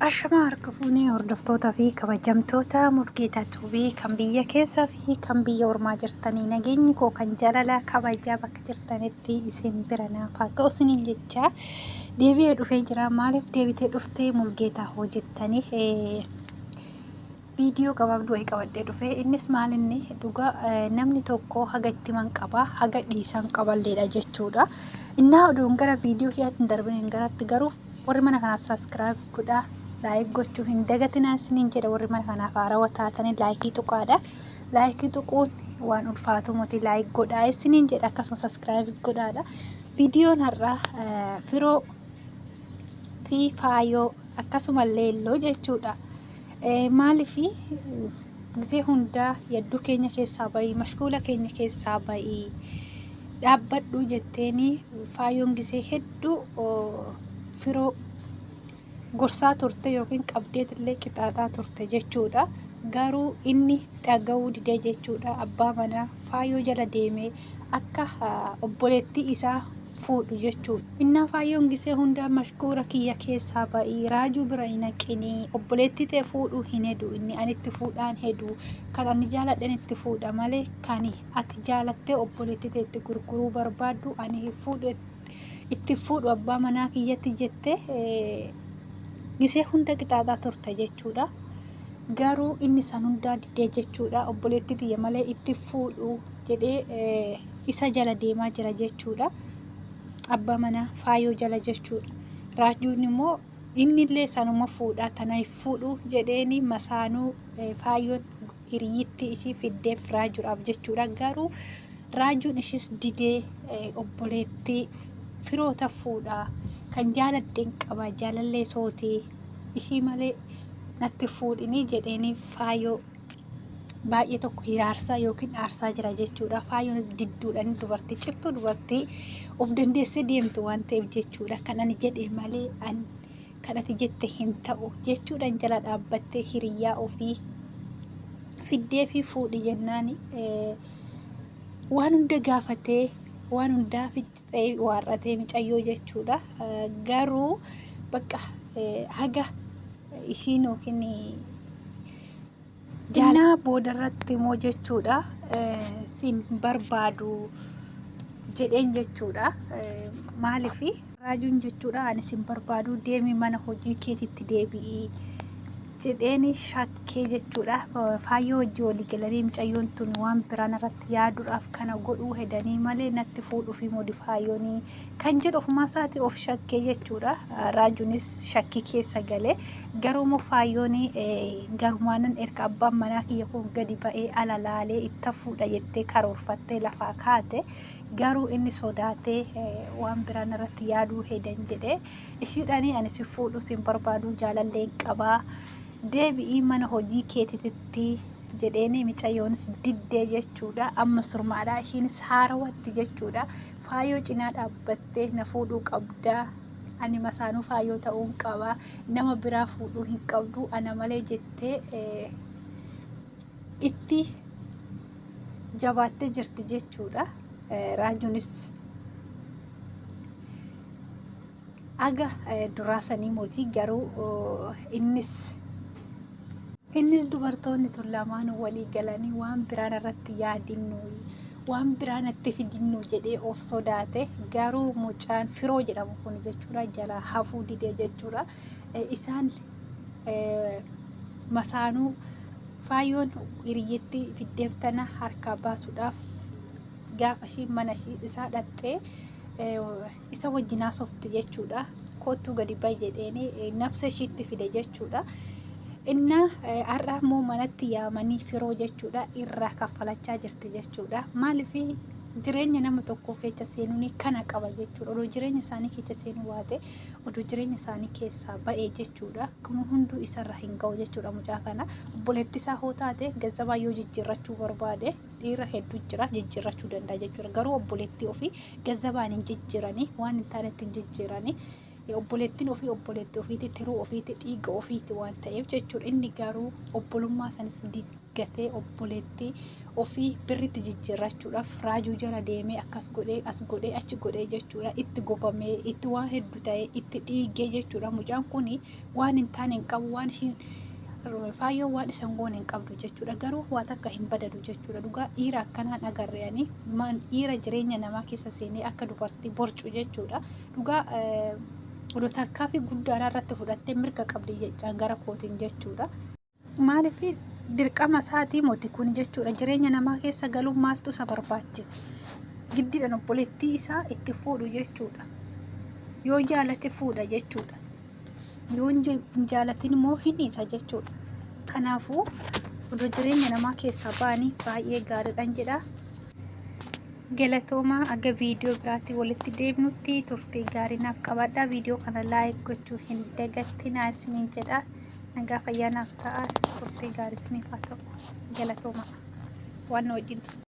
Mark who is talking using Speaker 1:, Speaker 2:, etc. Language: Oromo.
Speaker 1: Ashamaa harka fuunee hordoftootaa fi kabajamtoota Murgeetaa Tuubii kan biyya keessaa fi kan biyya ormaa jirtanii nageenyi koo kan jaalala kabajaa bakka jirtanitti isin bira naaf haa ga'u isiniin jecha deebi'ee dhufee jira. Maaliif deebitee dhuftee Murgeetaa hoo jettanii viidiyoo gabaabduu wayii qabadhee dhufe. Innis maal inni dhugaa namni tokko haga itti himan qaba haga dhiisan qaballeedha jechuudha. Innaa oduun gara viidiyoo kiyyaatti hin darbiniin garatti garuu warri mana kanaaf sabiskiraayib godhaa laayik gochuu hin dagatinaa isiniin jedha warri mana kanaaf haarawa taatanii laayikii tuqaadha. Laayikii tuquun waan ulfaatu miti laayik godhaa isiniin jedha akkasuma sabiskiraayibis godhaadha. Viidiyoon har'aa firoo fi faayoo akkasuma leelloo jechuudha. Maaliif gisee hundaa yadduu keenya keessaa ba'ii mashkuula keenya keessaa ba'ii dhaabbadhu jetteeni faayoon gisee hedduu firoo gorsaa turte yookiin qabdeetillee qixaaxaa turte jechuudha. Garuu inni dhaga'uu didee jechuudha. Abbaa manaa faayoo jala deemee akka obboleettii isaa fuudhu jechuudha. Innaa faayyoon gisee hundaa mashquura kiyya keessaa ba'ii raajuu bira hin haqinii obboleettii tee fuudhuu hin hedu inni ani itti fuudhaan hedu kan ani jaaladhen itti fuudha malee kan ati jaalattee obboleettii tee itti gurguruu barbaaddu ani hin fuudhu itti fuudhu abbaa manaa kiyyatti jette gisee hunda qixaaxaa turte jechuudha. Garuu inni san hundaa didee jechuudha obboleettii tiyya malee itti fuudhu jedhee isa jala deemaa jira jechuudha. Abbaa manaa faayoo jala jechuudha. Raajuun immoo innillee sanuma fuudha tana hin fuudhu jedheeni masaanuu faayoon hiriyyitti ishii fiddeef raajuudhaaf jechuudha. Garuu raajuun ishis didee obboleettii firoota fuudha kan jaaladheen qaba jaalallee tootii ishii malee natti fuudhinii jedheeni faayoo baay'ee tokko hiraarsaa yookiin aarsaa jira jechuudha. Faayoonis didduudhaan dubartii cimtuu dubartii of dandeessee deemtu waan ta'eef jechuudha. Kan ani jedhe malee an kan ati jette hin ta'u jechuudhaan jala dhaabbattee hiriyyaa ofii fiddee fi fuudhi jennaan waan hunda gaafatee waan hundaa fixxee waarratee micayyoo jechuudha. Garuu bakka haga ishiin yookiin Innaa boodarratti immoo jechuudha sin barbaadu jedheen jechuudha. Maaliif raajuun jechuudha ani sin barbaadu deemi mana hojii keetitti deebi'i jedheen shakkee jechuudha. Faayyoo hojii walii galanii mucayyoon tun waan biraan irratti yaaduudhaaf kana godhuu hedanii malee natti fuudhuufi modifaayyoonii kan jedhu ofumaa isaatii of shakkee jechuudha. Raajuunis shakkii keessa gale. Garuu immoo faayyoon garumaanan erga abbaan manaa kiyya kun gadi ba'ee ala laalee itta fuudha jettee karoorfattee lafaa kaate. Garuu inni sodaatee waan biraan irratti yaaduu hedan jedhee ishiidhaanii ani si fuudhu sin barbaadu jaalalleen qabaa deebi'ii mana hojii keetitti jedheeni micayyoonis diddee jechuudha. Amma surmaadhaa ishiinis haarawatti jechuudha. Faayoo cinaa dhaabbattee na fuudhuu qabda. Ani masaanuu faayoo ta'uun qaba. Nama biraa fuudhuu hin qabdu ana malee jettee itti jabaattee jirti jechuudha. Raajuunis aga duraa sanii mootii garuu innis Innis dubartoonni tun lamaan walii galanii waan biraan irratti yaadinnu waan biraa natti fidinnu jedhee of sodaate garuu mucaan firoo jedhamu kun jechuudha jalaa hafuu didee jechuudha. Isaan masaanuu faayyoon hiriyyatti fiddeef tana harkaa baasuudhaaf gaafa ishii mana ishii isaa dhaqxee isa wajjin haasofte jechuudha. Koottuu gadi ba'i jedheeni nafsa ishiitti fide jechuudha. Innaa har'a immoo manatti yaamanii firoo jechuudha irraa kaffalachaa jirti jechuudha. Maaliif jireenya nama tokkoo keessa seenuun kana qaba jechuudha. Odoo jireenya isaanii keessa seenuu baate odoo jireenya isaanii keessaa ba'ee jechuudha. Kun hunduu isarra hin ga'u jechuudha mucaa kana. Obboleetti isaa hoo taate gazzabaa yoo jijjiirrachuu barbaade dhiira hedduu jira jijjiirrachuu danda'a jechuudha. Garuu obboleettii ofii gazzabaan hin jijjiiranii waan hin taanetti hin jijjiiranii. Obboleettiin ofii obboleettii ofiiti tiruu ofiiti dhiiga ofiiti waan ta'eef jechuudha. Inni garuu obbolummaa sanis gatee obboleettii ofii birritti jijjiirrachuudhaaf raajuu jala deemee akkas godhee as godhee achi godhee jechuudha. Itti gobamee itti waan hedduu ta'ee itti dhiigee jechuudha. Mucaan kun waan hin taane hin qabu waan ishiin faayyoon waan isan goone hin qabdu jechuudha. Garuu waa takka hin badalu jechuudha. Dhugaa dhiira akkanaan agarre ani dhiira jireenya namaa keessa seenee akka dubartii borcu jechuudha. Dhugaa odoo tarkaanfii guddaadhaa irratti fudhattee mirga qabdi jechaan gara kootiin jechuudha. Maaliif dirqama isaatii moti kun jechuudha. Jireenya namaa keessa galuun maaltu isa barbaachise? Giddiidhaan obboleettii isaa itti fuudhu jechuudha. Yoo jaalate fuudha jechuudha. Yoo hin jaalatin immoo hin dhiisa jechuudha. Kanaafuu odoo jireenya namaa keessaa ba'anii baay'ee gaariidhaan jedha. Galatoomaa aga viidiyoo biraatti walitti deebinutti turtii gaarii naaf qabaadhaa. Viidiyoo kana laayik gochuu hin dagatinaa isiniin jedha. Nagaa fayyaa naaf ta'a. Turtii gaarii isiniif haa ta'u. Galatoomaa. Waan na wajjin turtan.